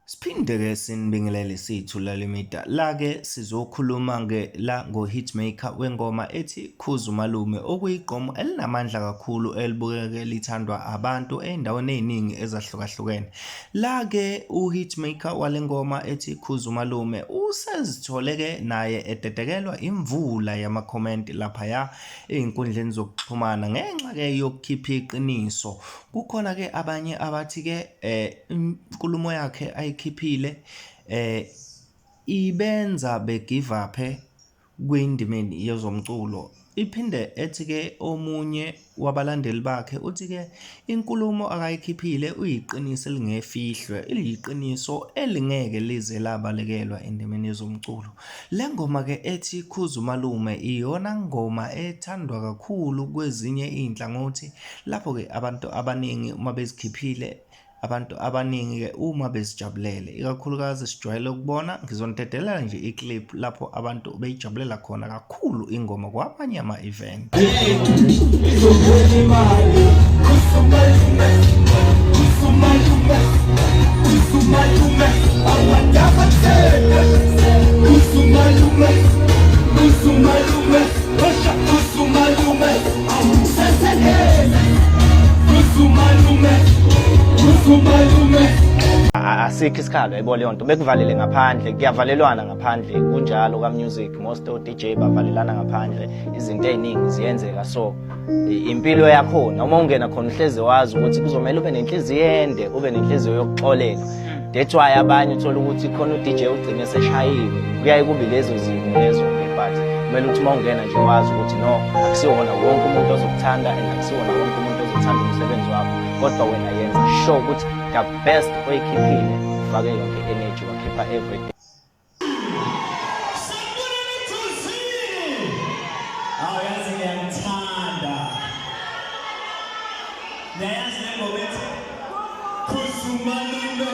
Siphinde-ke sinibingelele siyithula lemida la-ke sizokhuluma-ke la ngo-hitmaker wengoma ethi Khuza Umalume okuyigqomu elinamandla kakhulu elibukeke lithandwa abantu ey'ndaweni ey'ningi ezahlukahlukene. La-ke u-hitmaker wale ngoma ethi Khuza Umalume usezithole-ke naye ededekelwa imvula yamakhomenti laphaya ey'nkundleni zokuxhumana ngenxa-ke yokukhipha iqiniso. Kukhona-ke abanye abathi-ke inkulumo yakhe ayikhiphile ibenza be-give up-e kwindimeni yezomculo. Iphinde ethi-ke omunye wabalandeli bakhe uthi-ke inkulumo akayikhiphile uyiqiniso elingefihlwe, iliyiqiniso elingeke lize labalekelwa endimeni yezomculo. Le ngoma-ke ethi Khuza Umalume iyona ngoma ethandwa kakhulu kwezinye iy'nhlangothi lapho-ke abantu abaningi uma bezikhiphile abantu abaningi-ke uma bezijabulele ikakhulukazi sijwayele ukubona ngizonidedelela nje i-clip lapho abantu beyijabulela khona kakhulu ingoma kwamanye ama-event. Asikho isikhalo, yayibona leyo nto, bekuvalele ngaphandle, kuyavalelwana ngaphandle, kunjalo ka-music, most o-DJ bavalelana ngaphandle, izinto ey'ningi ziyenzeka. So impilo yakhona uma ungena khona uhlezi wazi ukuthi kuzomele ube nenhliziyo ende, ube nenhliziyo yokuxolela. That's why abanye uthola ukuthi khona u-DJ ugcine eseshayiwe, kuyaye kube lezo zimo lezo-ke, but kumele ukuthi uma ungena nje wazi ukuthi no, akusiwona wonke umuntu ozokuthanda and akusiwona wonke umuntu ozothanda umsebenzi wakho, kodwa wena yenza sure ukuthi the best oyikhiphile, ufake yonke energy, wakhipha everything. Awu yazi ngiyanithanda. Niyayazi le ngoma ethi Khuzumalume,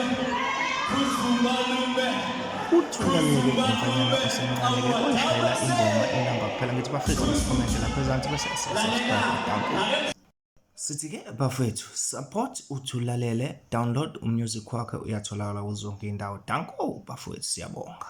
Khuzumalume. Uthuleleke umfanyana osemncane-ke oyishayela ingoma inamba kuphela. Ngithi bafethu asikhomente lapha ezansi bese siyasubscribe. Danko. Sithi-ke bafethu support uthulalele, download umusic wakhe, uyatholakala kuzo zonke iy'ndawo. Danko bafethu, siyabonga.